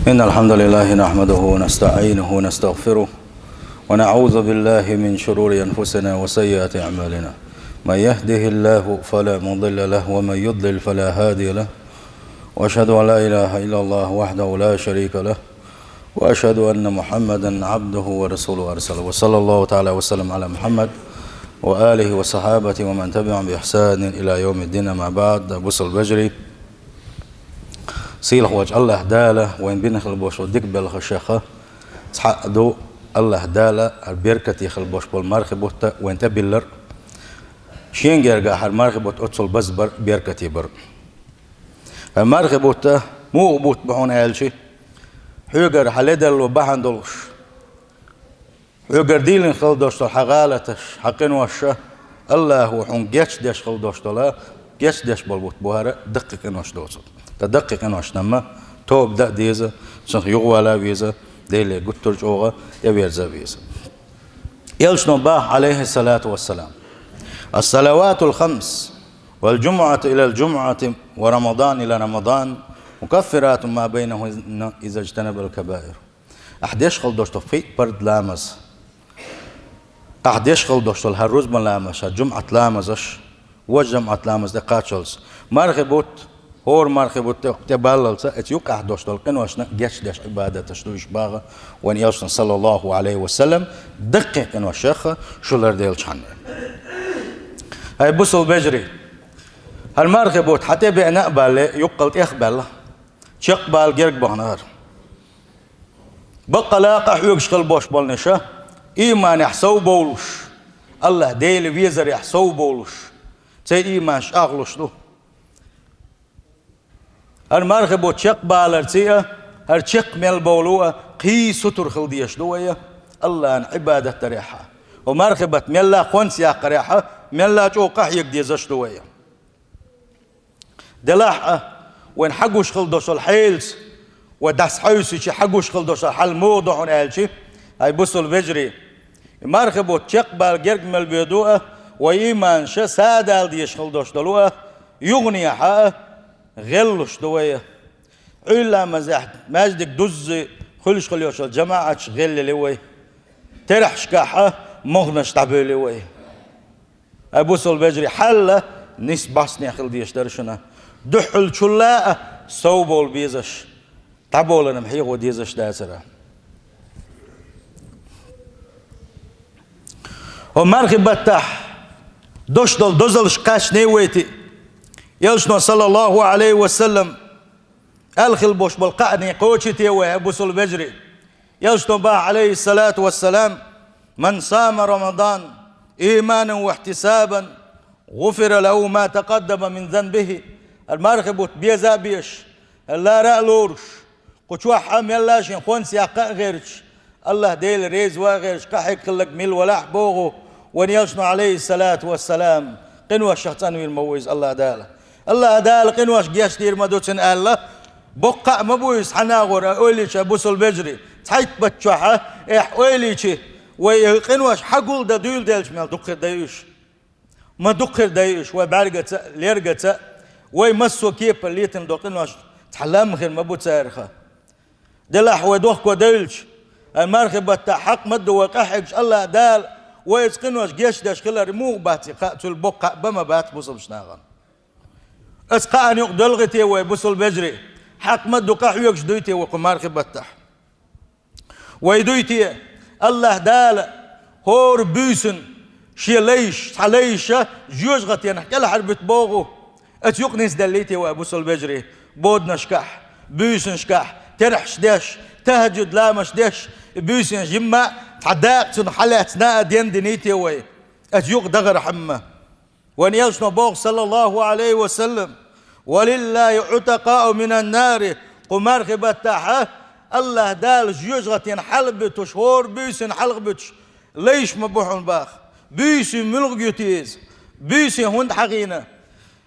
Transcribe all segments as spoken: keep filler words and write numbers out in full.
إن الحمد لله نحمده ونستعينه ونستغفره، ونعوذ بالله من شرور أنفسنا وسيئات أعمالنا. من يهده الله فلا مضل له، ومن يضلل فلا هادي له. وأشهد أن لا إله إلا الله وحده لا شريك له، وأشهد أن محمدا عبده ورسوله أرسله، وصلى الله تعالى وسلم على محمد وآله وصحابته ومن تبعهم بإحسان إلى يوم الدين. أما بعد، бусалба вежарий, сийлахь волчу АллахӀ Дала вайн бина хила болуш болу дика белхаш, цхьаъ ду АллахӀ Дала хӀара беркате хила болуш болу мархи бутт вайн тӀе биллар. Шен гергахь хӀара мархи бутт оццул база бар, беркате бар. ХӀара мархи бутт муха бутт бу хьуна аьлча, хьоьгара хьан ледарло бахьана долуш, хьоьгара дийлина хила долуш долу хьан гӀалаташ, хьан къинош, АллахӀа хьуна гечдеш хила долуш долу, гечдеш болу бутт бу хӀара даккхий къинош доцург. Ткъа даккхий къиношна ма тоба дан а деза, цунах юхавала а веза, Деле гуттар а чӀогӀа тӀеверза а веза. Элчано боху, Ӏалайхиссалату вассалам: «الصلوات الخمس والجمعة إلى الجمعة ورمضان إلى رمضان مكفرات ما بينهن إذا اجتنب الكبائر». Ахь деш хила долуш долу пхиъ парз ламаз, ахь деш хила долуш долу хӀара рузбан ламазаш, хӀара жумӀат ламазаш, важа жумӀат ламаз тӀе кхаччалц, мархи бутт, хӀора мархи бутт тӀе, тӀе баллалц, оцу юккъехь долуш долу къиношна гечдеш Ӏибадаташ ду уьш боху вайн Элчано, саллаллаху Ӏалайхи ва саллам, даккхий къиношех шу ларделчхьана. ХӀай бусалба вежарий, хӀара мархи бутт хьан тӀе беана а балале, юккъал тӀех а баьлла, чекхбала герга бахана хӀара. Баккъала къахьоьгуш хила болуш болу нах, ийманехь сов бовлуш, АллахӀ Дела везарехь сов бовлуш, церан ийманаш чӀагӀлуш ду. ХӀара мархи бутт чекхбаларца а, хӀара чекх мел бовлу а, кхин сутара хила дезаш ду вай АллахӀан Ӏибадат дарехь а. ХӀара мархи бутт мелла а кхонца яккхарехь а, мелла а чӀогӀа къахьега дезаш ду вай. Делахь а, вайн хьагуш хила долуш долу хьелаца, вай дӀасахьаьвсича хьагуш хила долуш долу хьал муха ду хьуна аьлча, хӀай бусалба вежарий, и мархи бутт чекхбала герга мел боьду а, вай ийманаш садала дезаш хила долуш долу а, юханехьа а гӀеллуш ду вай. Ӏуьйра ламазехь маьждиг дузза хуьлуш хила йолчу жамаӀаташ гӀелъели вай. Терахьашкахь а мохнаш дӀабевли вай. ХӀай бусалба вежарий, хьал а нийса бӀостанехь хила дезаш дара шуна. Дуьхьалчул а сов бовла безаш, дӀаболарна хьехо дезаш дацара. ХӀокху мархи баттахь долуш долу дозаллаш кхаьчний вай те? Элчано, саллаллаху Ӏалайхи ва саллам, аьлла хила болуш болу кхаъний кхочий те вай, хӀай бусалба вежарий? Элчано боху, Ӏалайхиссалату вассалам: «من صام رمضان إيمانا واحتسابا غفر له ما تقدم من ذنبه». ХӀара мархи бутт беза а безаш, хӀара лара а лоруш, кху чохь а мелла а шен хӀонс яккха а гӀерташ, АллахӀ Дела реза ван а гӀерташ, къахьега хилларг мила валахь а боху вайн Элчано, Ӏалайхиссалату вассалам, къиношех цӀанвийр ма ву иза АллахӀ Дала. АллахӀ Дала къинош гечдийр ма ду цуьнан аьлла, боккха а ма бу иза хьан нагӀор а, ойла йича, бусалба вежарий, цхьайтта бутт чохь а, эхь, ойла йича, вай и къинош хьагулдан дуьйладелча мел дукха хир дай уьш. Ма дукха хир дай уьш, вай бӀаьргаца а, лергаца а, вай массо а кепара летийна долу къинош цхьа лам хир ма бу царах. Делахь вай дохко девлча, хӀара мархи баттахь хьакъ ма ду вай къахьегча АллахӀ Дала, вай оцу къинош гечдеш хилар муха бац и кхаъ, цул боккха кхаъ бан ма бац бусалба нахана. Оцу кхаъна юкъа доьлхий те вай, бусалба вежарий, хьакъ ма ду къахьоьгуш дуй те вай кху мархи баттахь? Вай дуй те, АллахӀ Дала хӀора буьйсанна шен лайш, цхьа лайш жоьжахатенах кӀелхьарбуьту боху, оцу юкъа нисделлий те вай, бусалба вежарий, боданашкахь, буьйсанашкахь, терахьаш деш, тахӀажжуд ламазаш деш, и буьйсанаш жимма а цхьа дакъа цунах хьалаьцна а дендиний те вай, оцу юкъа дахархьама? Вайн Элчано боху, саллаллаху Ӏалайхи ва саллам: «ولله عتقاء من النار». Кху мархи баттахь АллахӀ Дала жоьжахатенах хьалабуьтуш, хӀора буьйсанна хьалхабуьтуш лайш ма бу хьуна боху. Буьйсанна муьлха ю те иза? Буьйсанна хӀунда хьахийна?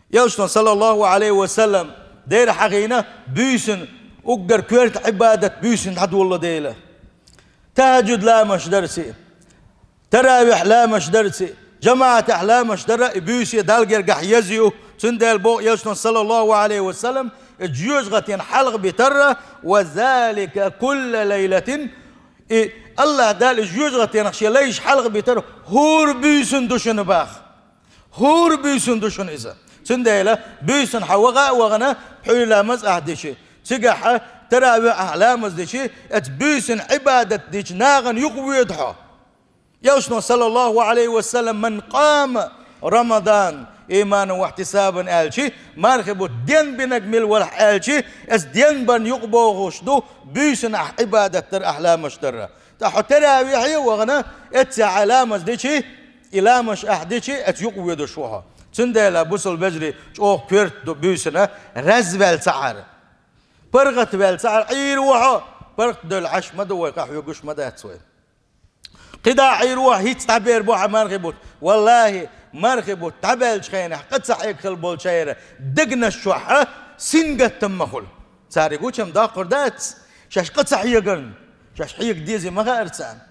Элчано, саллаллаху Ӏалайхи ва саллам, дера хьахийна буьйсанна, уггар коьрта Ӏибадат буьйсанна дӀадолало дела. ТахӀажжуд ламазаш дарца, таравихь ламазаш дарца, жамаӀатехь ламазаш дар а и буьйса Далла гергахь еза ю, цундела боху Элчано, саллаллаху Ӏалайхи ва саллам, И жоьжахатен хьалха битар, «وذلك كل ليلة». И АллахӀ Дала и жоьжахатенах шен лайш хьалха битар хӀора буьйсанна ду шуна боху. ХӀора буьйсанна ду шуна иза. Цундела буьйсанна хьо ваха а вахана, пхьуьйра ламаз ахь дича, цигахь таравихь ахь ламаз дича, оцу буьйсанна Ӏибадат дечу нахана юкъавоьду хьо. Элчано, саллаллаху Ӏалайхи ва саллам: «من قام رمضان إيمانا واحتسابا», аьлча, мархи бутт денбинарг мила велахь аьлча, оцу денбарна юкъабогӀуш ду буьйсанна ахь Ӏибадат дар, ахь ламазаш дар. ТӀаккха хьо таравихье а вахана, эццехь ахь ламаз дича, и ламазаш ахь дича, оцу юкъавоьдуш ву хьо. Цундела, бусалба вежарий, чӀогӀа коьрта ду буьйсанна, раьза ваьлла ца Ӏар, паргӀат ваьлла ца Ӏар, Ӏийр ву хьо, паргӀат девлла Ӏаш ма ду вай, къахьоьгуш ма дац вай. КхидӀа Ӏийр ву хьо, хӀинцца дӀабер бу хьан мархи бутт. ВаллахӀи, мархи бутт дӀабаьллачу хенахь къа ца хьега хилла болчеран дегнаш чохь сингаттам ма хуьлу. Цаьрга гучам доккхур дац, шаьш къа ца хьегарна, шаьш хьега дезий ма хаьара царна.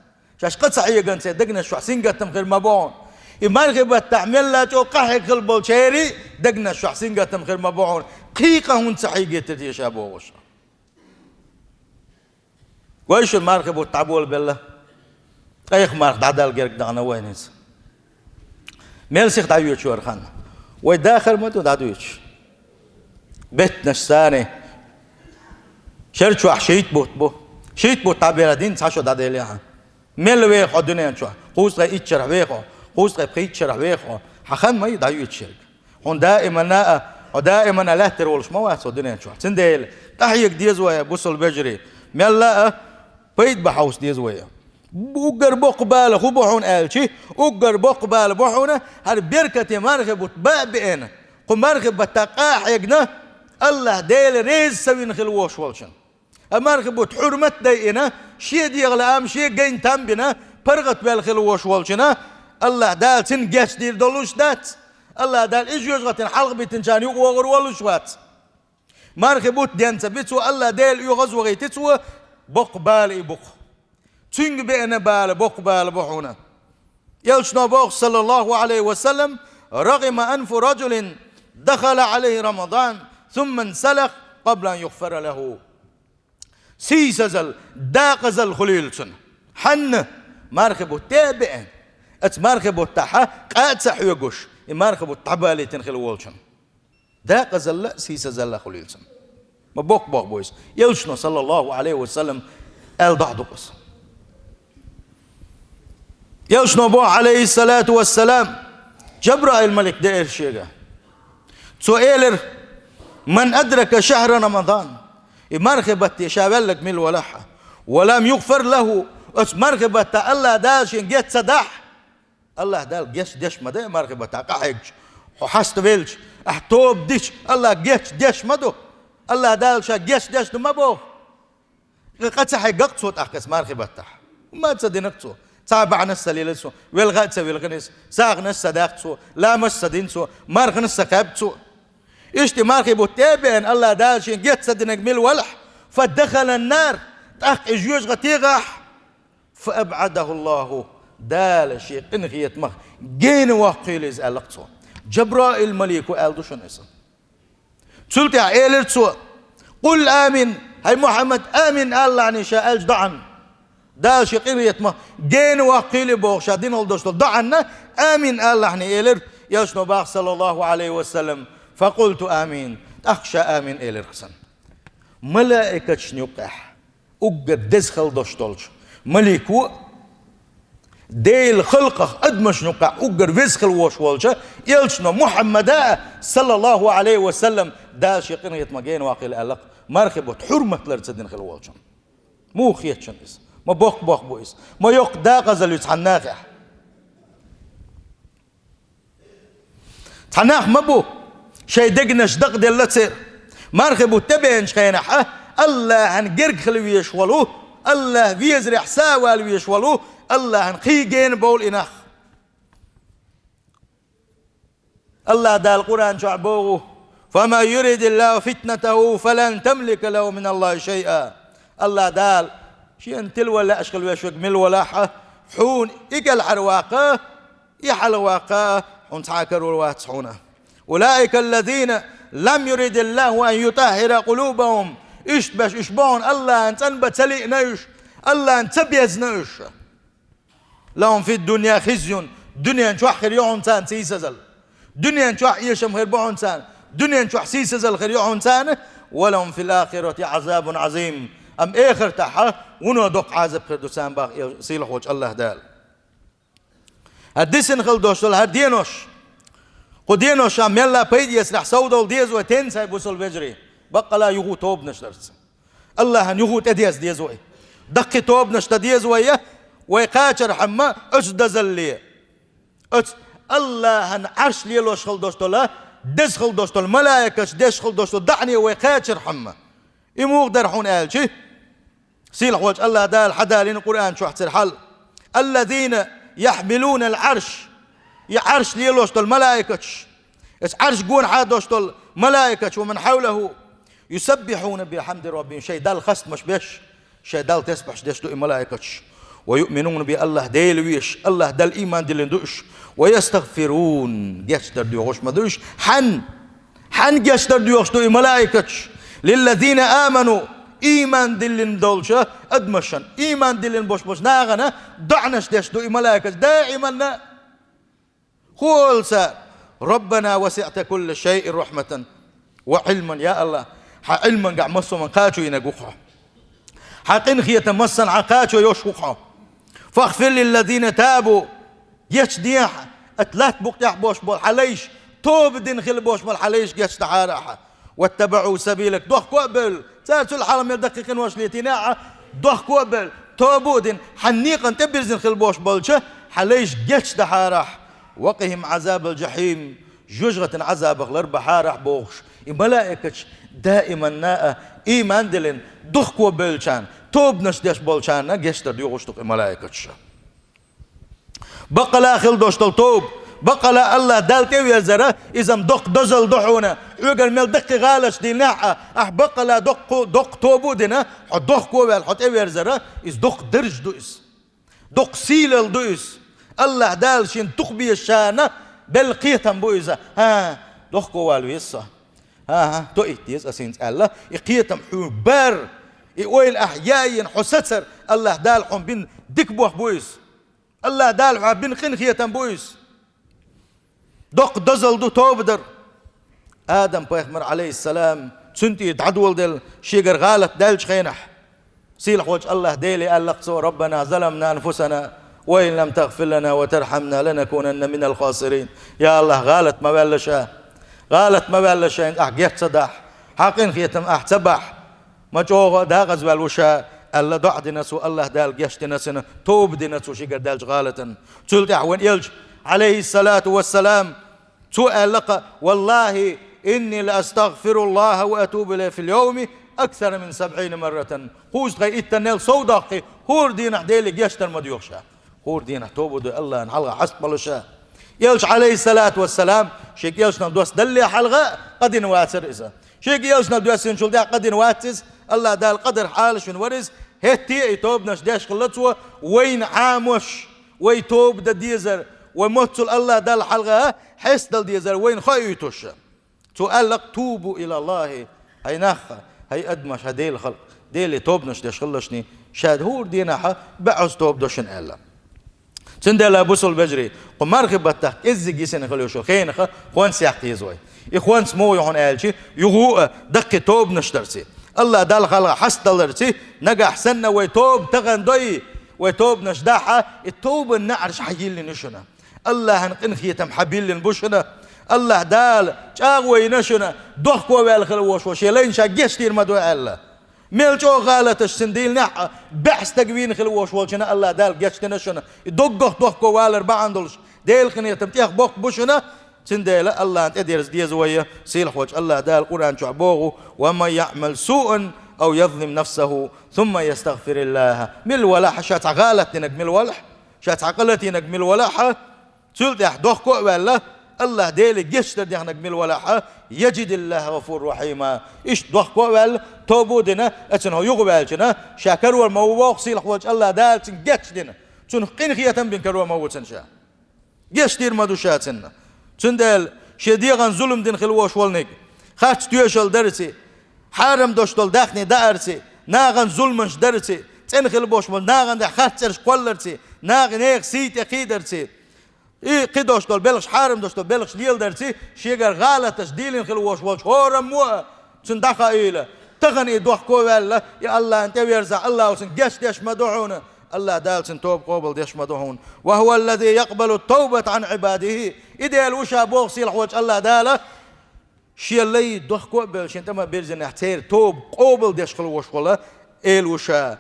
Шаьш къа ца хьегарна церан дегнаш чохь сингаттам хир ма бу хьуна. И мархи баттахь мелла а чӀогӀа къа хьега хилла болчеран дегнаш чохь сингаттам хир ма бу хьуна. Кхин къа хӀунда ца хьегийтира те ша бохуш. Вай шуна мархи бутт дӀаболабелла, ткъа и марха дӀадала герга дахана вайна иза. Мел сиха дӀайоьдуш вара хан. Вай дахар ма ду дӀадоьдуш. Беттанаш санна. Шер чохь шийтта бутт бу. Шийтта бутт дӀабелла дин цхьа шо дӀаделла хьан. Мел веха хьо дуьнен чохь? Кхузткъе итт шарахь веха хьо, кхузткъе пхийтта шарахь веха хьо. Хьан хан ма ю дӀайоьдуш ерг. Хьуна даимана а, хьо даимана а лаьттара волуш ма вац хьо дуьнен чохь. Цундела, къахьега деза вай, бусалба вежарий. Мелла а пайда бан хьовса деза вай. Уггар боккха бала хӀун бу хьуна аьлча, уггар боккха бала бу хьуна, хӀара беркате мархи бутт бан а беана, кху мархи баттахь къа а хьегна, АллахӀ Дела реза ца вина хилла вош волчун. Ткъа мархи бутт хьурмат дайина, шен дегӀан лаам, шен гайна там бина, паргӀат ваьлла хилла вош волчунна, АллахӀ Дала цунна геч дийр долуш дац. АллахӀ Дала и жоьжахатин хьалха битинчарна юкъа вогӀур волуш вац. Мархи бутт денца би цо, АллахӀ Дела оьгӀаз вахийти цо, боккха бала и бу-кх. Цуьнга беана бала, боккха бала бу хьуна. Элчано боху, саллаллаху Ӏалайхи ва саллам: «رغم أنف رجل دخل عليه رمضان ثم انسلخ قبل أن يغفر له». Сийсазалла, декъазалла хуьлийла цунна. Хьанна? Мархи бутт тӀе а беана, оцу мархи баттахь къа а ца хьоьгуш, и мархи бутт дӀабалийтина хилла волчун. Декъазалла а, сийсазалла а хуьлийла цунна. Ма боккха боху бу иза. Элчано, саллаллаху Ӏалайхи ва саллам, аьлла дохьа ду-кх иза. Элчано боху, Ӏалайхиссалату вассалам, Жабраил-малик деара шега. Цо элира: «من أدرك شهر رمضان», и мархи батте ша ваьлларг мила валахь а, «ولم يغفر له», оцу мархи баттахь АллахӀ Дала шен геч ца дахь, АллахӀ Дала геч деш ма дай мархи баттахь, къа хьегча, хьо хьаставелча, ахь тоба дича, АллахӀ геч деш ма ду. АллахӀ Дала ша геч деш ду ма боху. Къа ца хьегна-кх цо тӀаккха оцу мархи баттахь. ХӀумма а ца дина-кх цо. Цхьа бахьанаш ца лелира цо. Велха а ца вилхина иза. СагӀанаш ца даьхна цо. Ламазаш ца дина цо. Марханаш ца кхаьбна цо. Иштта мархи бутт тӀе а беана, АллахӀ Дала шен геч ца динарг мила валахь, «فدخل النار», тӀаккха и жоьжахате гӀахь, «فأبعده الله», Дала шен къинхетамах гена воккхийла иза, аьлла-кх цо. Жабраил-малико аьлла ду шуна иза. Цул тӀаьхьа элира цо: «قل آمين», хӀай Мухьаммад, амин алалахьний ша аьлча доӀанна. Дала шен къинхетамах гена воккхийла бохуш ша дина долуш долу доӀанна амин алалахьний, элира Элчано боху, саллаллаху Ӏалайхи ва саллам. «فقلت آمين», тӀаккха ша амин элира-кх сан. Малаикаташна юккъехь уггар деза хила долуш долчу малико а, Делан халкъах адамашна юккъехь уггар веза хила вош волчу Элчано Мухьаммада а, саллаллаху Ӏалайхи ва саллам, Дала шен къинхетамах гена воккхийла аьлла-кх, мархи бутт хьурматлар ца дина хила волчунна. Муха хета шуна иза? Ма боккха боху бу иза. Ма йоккха декъазалла ю цхьана нахехь. Цхьа нах ма бу, шайн дегнаш дакъаделла церан. Мархи бутт тӀебеанчу хенахь а, АллахӀан герга хила везаш волу, АллахӀ везарехь сов вала везаш волу, АллахӀан кхин гена бовлу и нах. АллахӀ Дала Къуръан чохь боху: «فمن يرد الله فتنته فلن تملك له من الله شيئا». АллахӀ Дала шена тилавала лаьаш хила веш верг мила валахь а, хьуна и кӀелхьарваккха, и хьалаваккха хьуна цхьа а карор вац хьуна. «أولئك الذين لم يرد الله أن يطهر قلوبهم. Иштта беш уьш бохьун АллахӀан цӀанбан ца лиъна уьш, АллахӀан ца безна уьш. لهم في الدنيا خزي. Дуьнен чохь хир ю хьуна царна сийсазал. Дуьнен чохь эшам хир бу хьуна царна. Дуьнен чохь сийсазал хир ю хьуна царна. ولهم في الآخرة عذاب عظيم. Амма эхартахь вуно доккха Ӏазап хир ду царна боху сийлахь волчу АллахӀ Дала. ХӀара дисина хила долуш долу хӀара денош. Кху деношна мелла пайда эцнехь совдовла деза вай тенца, хӀай бусалба вежарий, баккъала юха тобанаш дарца. АллахӀан юха тӀедеза деза вай. Даккхий тобанаш дан деза вай, вай кхачархьама оцу дозалле. Оцу АллахӀан Ӏарш лелош хила долуш долу, деза хила долуш долу малайкаш деш хила долуш долу даӀане вай кхачархьама. И муха дара хьуна аьлча, сийлахь волчу АллахӀ Дала хьадалийна Къуръан чохь церан хьал: الذين يحملون العرش. И Ӏарш лелош долу малайкаш, оцу Ӏарш гонахьа долуш долу малайкаш, ومن حوله، يسبحون بحمد ربهم. Шайн Далла хастамаш беш, шайн Далла тесбихьаш деш ду и малайкаш. ويؤمنون به، АллахӀ Дела везаш, АллахӀ Далла ийман диллина ду уьш. ويستغفرون، гечдар доьхуш ма ду уьш. Хьан Хьан гечдар доьхуш ду и малайкаш? للذين آمنوا، ийман диллина долчу адамашна, ийман диллина болуш болчу нахана доӀанаш деш ду и малайкаш даиманна. ХӀун олу цара? ربنا وسعت كل شيء رحمة وعلما. Я АллахӀ, хьан Ӏилманехь массо а кхачо йинарг ву хьо. Хьан къинхетам массанхьа кхачо йолуш ву хьо. فاغفر للذين تابوا. Гечдехьа, ат латта букъа тӀехь болуш болу хьан лайш, тоба дина хила болуш болу хьан лайш гечдахьара ахьа. واتبعوا سبيلك. Дохко а бевлла, цара цул хьалха мел даккхий къинош летийна ахьа, дохко а бевлла, тоба а дина, хьан некъан тӀе бирзина хила болуш болчу хьан лайш гечдахьара ахьа. وقهم عذاب الجحيم. Жоьжахатин Ӏазабах ларбахьара ахьа бохуш, и малайкаш даиманна а ийман диллина, дохко бевллачарна, тобанаш деш болчарна гечдар доьхуш ду и малайкаш. Баккъала хила долуш долу тоба, баккъала АллахӀ Далла тӀеверзара, иза-м доккха дозалла ду хьуна, хьоьгара мел даккхий гӀалаташ диллинехь а, ахь баккъала доккха, доккха тоба а дина, хьо дохко а ваьлла, хьо тӀеверзара, иза доккха дарж ду иза. Доккха сийлалла ду иза. АллахӀ Дала шена дукха безачарна белла кхетам бу иза. ХӀан, дохко вала веза со. ХӀан-хӀа, тоийта деза ас хӀинца аьлла, и кхетам хьуна бар, и ойла ахь яйина хьо сацар, АллахӀ Дала хьуна бина дика бохам бу иза. АллахӀ Дала хьуна бина къинхетам бу иза. Доккха дозалла ду тоба дар. Адам-пайхамар, Ӏалайхиссалам, цуьнан тӀера дӀадоладелла, шегара гӀалат даьллачу хенахь, сийлахь волчу АллахӀ Деле аьлла-кх цо: ربنا ظلمنا أنفسنا وإن لم تغفر لنا وترحمنا لنكونن من الخاسرين. Я АллахӀ, гӀалат ма ваьлла ша, гӀалат ма ваьлла ша, ахь геч ца дахь, хьан къинхетам ахь ца бахь, ма чӀогӀа а декъаза ваьлла ву ша, аьлла, доӀа дина цо, АллахӀ Дала гечдина цунна, тоба дина цо шегара даьллачу гӀалатана. Цул тӀаьхьа вайн элча, Ӏалайхиссалату вассалам, цо аьлла-кх: والله إني لأستغفر الله وأتوب إليه في اليوم أكثر من سبعين مرة. Кхузткъе иттаннел сов доккхий, хӀора дийнахь Деле гечдар ма доьху ша. ХӀора дийнахь тоба до АллахӀана хьалха хьастабалуш. Элча, Ӏалайхиссалату вассалам, шега элчанал доссадалле хьалха къа дина вацара иза. Шега элчанал доьссинчул тӀаьхьа къа дина вац иза, АллахӀ Дала къадар хьалаш вина вара иза, хӀетте а и тобанаш деш хилла цо, вайна Ӏамош, вай тоба дан дезар, вай моццул АллахӀ Далла хьалха хьестадала дезар вайна хоуьйтуш. Цо аьлла-кх: توبوا إلى الله. ХӀай нах, хӀай адамаш, хӀай Делан халкъ, Деле тобанаш деш хилалаш, ша хӀора дийнахь бӀозза тоба до шуна аьлла. Цундела, бусалба вежарий, кху мархи баттахь кӀеззиг йисина хила йолуш йолу хенах хӀонс яккха еза вай. И хӀонс муха ю хьуна аьлча, юха а даккхий тобанаш дарца, АллахӀ Далла хьалха хьастадаларца, нагахь санна вай тоба тахана дой, вай тобанаш дахь, и тобанан неӀарш хьайиллина ю шуна. АллахӀан къинхетам хьабиллина бу шуна. АллахӀ Дала чӀагӀо йина шуна, дохко а ваьлла хила волуш волу шен лайна ша гечдийр ма ду аьлла. Мел чӀогӀа гӀалаташ цуьнан диллинехь а, бӀе стаг вийна хила волуш волчунна АллахӀ Дала гечдина шуна. И доггах дохко валар бахьана долуш, Делан къинхетам тӀех боккха бу шуна. Цундела АллахӀана тӀедерза деза вай, сийлахь волчу АллахӀ Дала Къуръан чохь боху: ومن يعمل سوءا أو يظلم نفسه ثم يستغفر الله. Мила валахь, ша цхьа гӀалат динарг мила валахь, ша цхьа къа латийнарг мила валахь, цул тӀаьхьа дохко а ваьлла, АллахӀ Деле гечдар дехнарг мила валахь, يجد الله غفورا رحيما. Иштта дохко а ваьлла, тоба а дина, оцунна хьо юхаваьллачунна, ша карор ма ву боху сийлахь волчу АллахӀ Дала, цунна гечдина, цунах къинхетам бина карор ма ву цунна ша. Гечдийр ма ду ша цунна. Цундела шен дегӀан зулам дина хила волуш волниг, харц тоьшалла дарца, хьарам долуш долу даьхни даарца, нахана зуламаш дарца, цӀена хила болуш болу нахана тӀехь харц цӀераш кхолларца, наха нехан сий тӀе кхийдарца, и кхидолуш долу белхаш, хьарам долуш долу белхаш леладарца, шегара гӀалаташ дийлина хила волуш волчу хӀораммо а цунна дӀахаийла. Тахана и дохко а ваьлла, и АллахӀна тӀевирзахь, АллахӀа цунна гечдеш ма ду хьуна, АллахӀ Дала цуьнан тоба къобалдеш ма ду хьуна. «Ва хӀува аллази якъбалу ат-тавбата Ӏан Ӏибадихи». И Дела ву ша боху сийлахь волчу АллахӀ Дала, шен лай дохко а бевлла, шен тӀама бирзинехь церан тоба къобалдеш хила волуш волу Эла ву ша.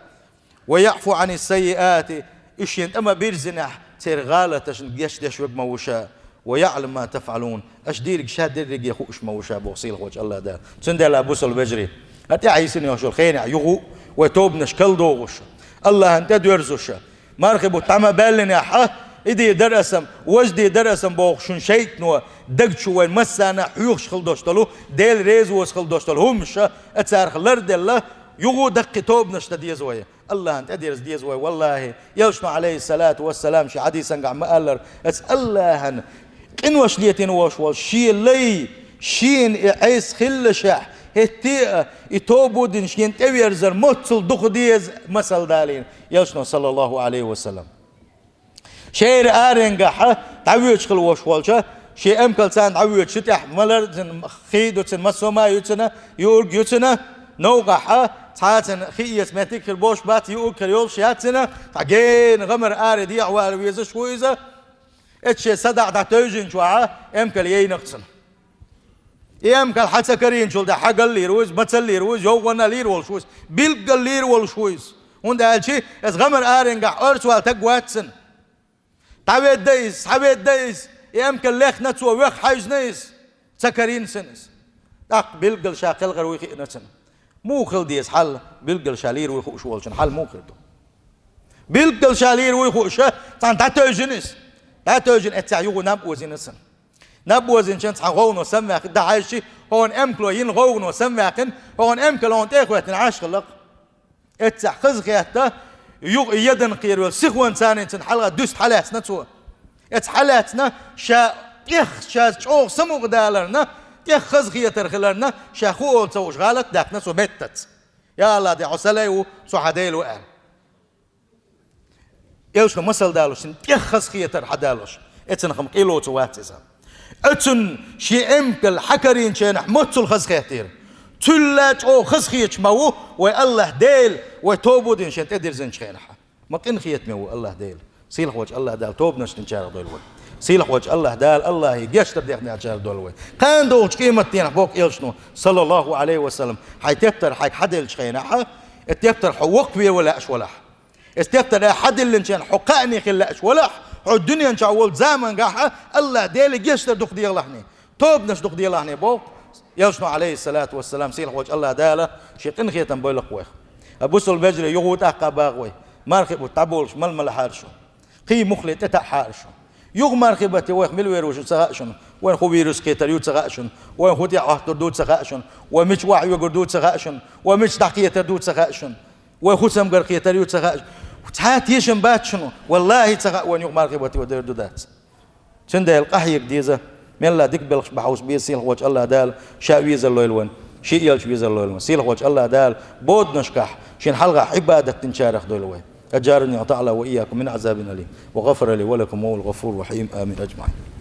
«Ва яӀфу Ӏани саййиати», и шен тӀама бирзинехь церан гӀалаташна гечдеш верг ма ву ша. «Ва яӀламу ма тафӀалун», аша дийриг ша дерриге хууш ма ву ша боху сийлахь волчу АллахӀ Дала. Цундела, бусалба вежарий, хӀара тӀаьхьа йисина йолуш йолу хенахь юха а вай тобанаш калдогӀуш, АллахӀна тӀедоьрзуш, мархи бутт дӀа ма баьллинехь, и дийр дара аса-м, важа дийр дара аса-м бохуш шун шайтано даг чу вайн массарна а хьоьхуш хила долуш долу, Дела реза воцу хила долуш долу хӀуманаш а царах ларделла, юха а даккхий тобанаш дан деза вай. АллахӀна тӀедерза деза вай, валлахӀи. Элчано, Ӏалайхиссалату вассалам, шен хьадисангахь ма-аллара, аса АллахӀна къинош летийна волуш волу шен лай, шена и Ӏеса хиллашехь, хӀетте а и тоба дина шена тӀеверзар моццул дукха деза масал далийна Элчано, саллаллахӀу Ӏалайхи ва саллам. Шера аренгахь дӀавоьдуш хила волуш волчу, шен эмкал царна дӀавоьдуш, ши тӀехь ма лар а цуьнан, хи а ду цуьнан, массо а ма ю цуьнан, юург а ю цуьнан, новкъахь цхьа а цуьнан хи эца меттиг а хир болуш бац, юург а хир йолуш яц цуьнан, цхьа гена гӀамар аре дехьавала везаш ву иза. Эцу шен садаӀа дӀатевжинчохь эмкал яйна-кх цунна. И эмкал хьан ца карийначул тӀаьхьа хьагаллийр ву иза, мацаллийр ву иза, йовхонна лийр волуш ву иза, билггал лийр волуш ву иза. ХӀунда аьлча иза гӀамар аренгахь орцавала таг вац цуьнан. ДӀаведда иза, схьаведда иза, и эмкал лехна цо, вех хьаьвзина иза, ца карийна цуьнан иза. ТӀаккха билггал ша кхелхар вуй хиъна цуьнан. Муха хила деза хьал, билггал ша лийр вуй хууш волчун хьал муха хир ду? Билггал ша лийр вуй хууш, цхьаьна дӀатевжина иза. ДӀатевжина, эццехь юха наб озийна цуьнан. Наб озийначун цхьана гӀовгӀано самаваьккхина, дӀахьаьжчи, хӀокхуьнан эмкало йина гӀовгӀано самаваьккхина, хӀокхуьнан эмкал хьуна тӀе а хӀоьттина Ӏаш хилла-кх. Эццехь хаза хетта, юха и ядан кхеравелла сихонца царна цуьнан хьалха дуьста хьалаьцна цо. Эццахь хьалаьцна, ша тӀех, ша чӀогӀа самукъадаларна, тӀех хазахетар хиларна, ша хӀу олу ца хууш гӀалат а даьккхина цо меттаца. Я АллахӀ, де хьо сан лай ву, со хьан Дела ву аьлла. Элчано масал далош, цуьнан тӀех хазахетар хьадалош, эццахь-м къилоцу вац иза. Оцунна шен эмкал хьакарийначу хенахь моццул хазахеттера. Цуьнал чӀогӀа хазахеташ ма ву вай АллахӀ Дела, вай тоба дина шена тӀедирзинчу хенахь. Ма къинхетаме ву АллахӀ Дела. Сийлахь волчу АллахӀ Дала тобанаш динчарах дойла вай. Сийлахь волчу АллахӀ Дала АллахӀе гечдар дехнарчарах дойла вай. Кхана догӀучу къематдийнахь боху Элчано, саллаллахӀу Ӏалайхи ва саллам, хьайн тептар хьайга хьаделлачу хенахь, и тептар хьо воккхаве вала лаьаш валахь, и тептар хьадиллинчу хенахь хьо кхаъне хила лаьаш валахь, хьо дуьнен чохь волу замангахь АллахӀ Деле гечдар дукха делахьний, тобанаш дукха делахьний боху Элчано, Ӏалайхиссалату вассалам, сийлахь волчу АллахӀ Дала шен къинхетам бойла-кх вайх. А бусалба вежарий, юха а тӀаккха боху вай, мархи бутт дӀаболуш мала-мала хьара шу. Кхин муххале тӀетаӀахьара шу. Юха мархи бутте вайх мила вер ву шу ца хаьа шуна, вайна хӀун вирус кхетар ю ца хаьа шуна, вайна хӀун тӀехьахӀоттур ду ца хаьа шуна, вай мича вахьа вегур ду ца хаьа шуна, вай мича дӀакхетар ду ца хаьа шуна, вай хӀусамгар кхетар ю ца хаьа шуна. Цхьа а тешам бац шуна, валлахӀи, ца хаьа вайна юха мархи бутте вай дер ду дац. Цундела къахьега деза, мелла дика белхаш бан хьовса беза сийлахь волчу АллахӀ Дала, ша везар лойла вайна, шен элча везар лойла вайна. Сийлахь волчу АллахӀ Дала боданашкахь шена хьалха Ӏибадат динчарах дойла вай. أجارني الله تعالى وإياكم من عذاب أليم، وغفر لي ولكم، وهو الغفور الرحيم. آمين أجمعين.